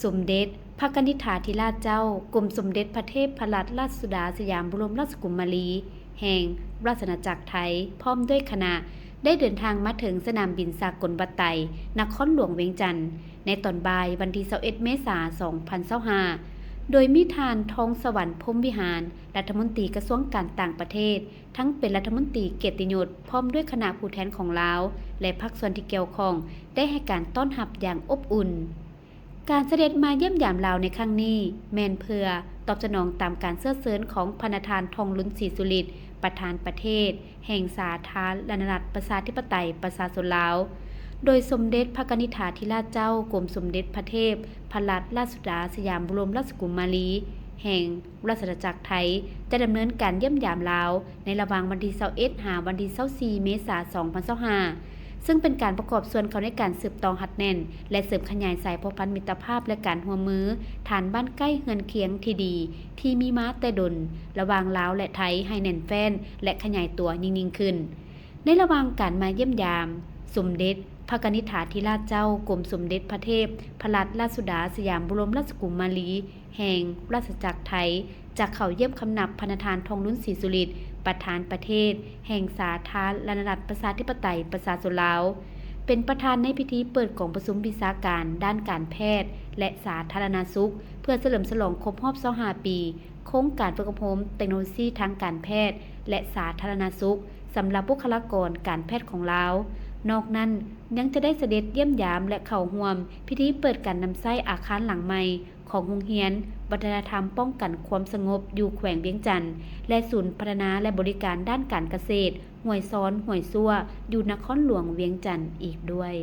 ສົມເດັດພະກະນິດຖາທິລາດເຈົ້າ ກົມສົມເດັດພະເທບພະລັດລາຊະສຸດາສະຫຍາມບໍລົມລາຊະກຸມມາລີ ແຫ່ງລາຊະອານາຈັກໄທ ພ້ອມດ້ວຍຄະນະ ໄດ້ເດີນທາງມາເຖິງສະໜາມບິນສາກົນວັດໄຕ ນະຄອນຫຼວງວຽງຈັນ ໃນຕອນບ່າຍວັນທີຊາວເອັດ ເມສາ ສອງພັນຊາວຫ້າ ໂດຍມີທ່ານ ທອງສະຫວັນ ພົມວິຫານ ລັດຖະມົນຕີກະຊວງການຕ່າງປະເທດ, ທັງເປັນລັດຖະມົນຕີກຽດຕິຍົດ ພ້ອມດ້ວຍຄະນະຜູ້ແທນຂອງລາວ ແລະ ພາກສ່ວນທີ່ກ່ຽວຂ້ອງ ໄດ້ໃຫ້ການຕ້ອນຮັບຢ່າງອົບອຸ່ນ. ການສະເດັດມາຢ້ຽມຢາມລາວໃນຄັ້ງນີ້ ແມ່ນເພື່ອຕອບສະໜອງຕາມການເຊື້ອເຊີນຂອງພະນະທ່ານ ທອງລຸນ ສີສຸລິດ ປະທານປະເທດແຫ່ງສາທາລະນະລັດ ປະຊາທິປະໄຕ ປະຊາຊົນລາວ, ໂດຍສົມເດັດພະກະນິດຖາທິລາດເຈົ້າ ກົມສົມເດັດພະເທບພະລັດລາຊະສຸດາສະຫຍາມບໍລົມລາຊະກຸມມາລີ ແຫ່ງລາຊະອານາຈັກໄທ ຈະດຳເນີນການຢ້ຽມຢາມລາວ ໃນລະຫວ່າງວັນທີຊາວເອັດ ຫາວັນທີຊາວສີ່ ເມສາ ສອງພັນຊາວຫ້າ ເຊິ່ງເປັນການປະກອບສ່ວນເຂົ້າໃນການສືບຕໍ່ຮັດແໜ້ນ ແລະ ເສີມຂະຫຍາຍສາຍພົວພັນມິດຕະພາບ ແລະ ການຮ່ວມມືຖານບ້ານໃກ້ເຮືອນຄຽງທີ່ດີ ທີ່ມີມາແຕ່ດົນ ລະຫວ່າງລາວ ແລະ ໄທ ໃຫ້ແໜ້ນແຟ້ນ ແລະ ຂະຫຍາຍຕົວຍິ່ງໆຂຶ້ນ. ໃນລະຫວ່າງການມາຢ້ຽມຢາມ, ສົມເດັດພະກະນິດຖາທິລາດເຈົ້າ ກົມສົມເດັດພະເທບພະລັດລາຊະສຸດາສະຫຍາມບໍລົມລາຊະກຸມມາລີ ແຫ່ງລາຊະອານາຈັກໄທ ຈະເຂົ້າຢ້ຽມຄຳນັບພະນະທ່ານ ທອງລຸນ ສີສຸລິດ ປະທານປະເທດແຫ່ງສາທາລະນະລັດ ປະຊາທິປະໄຕ ປະຊາຊົນລາວ ເປັນປະທານໃນພິທີເປີດກອງປະຊຸມວິຊາການດ້ານການແພດ ແລະ ສາທາລະນະສຸກ ເພື່ອສະເຫຼີມສະຫຼອງຄົບຮອບຊາວຫ້າປີ ໂຄງການຝຶກອົບຮົມເຕັກໂນໂລຊີທາງການແພດ ແລະ ສາທາລະນະສຸກ ສຳລັບບຸກຄະລາກອນການແພດຂອງລາວ. ນອກນັ້ນ ຍັງຈະໄດ້ສະເດັດຢ້ຽມຢາມ ແລະ ເຂົ້າຮ່ວມພິທີເປີດການນຳໃຊ້ອາຄານຫຼັງໃໝ່ ຂອງໂຮງຮຽນວັດທະນະທຳປ້ອງກັນຄວາມສະຫງົບຢູ່ແຂວງວຽງຈັນ ແລະ ສູນພັດທະນາ ແລະ ບໍລິການດ້ານການກະເສດ ຫ້ວຍຊອນ ຫ້ວຍຊົ່ວ ຢູ່ນະຄອນຫຼວງວຽງຈັນອີກດ້ວຍ.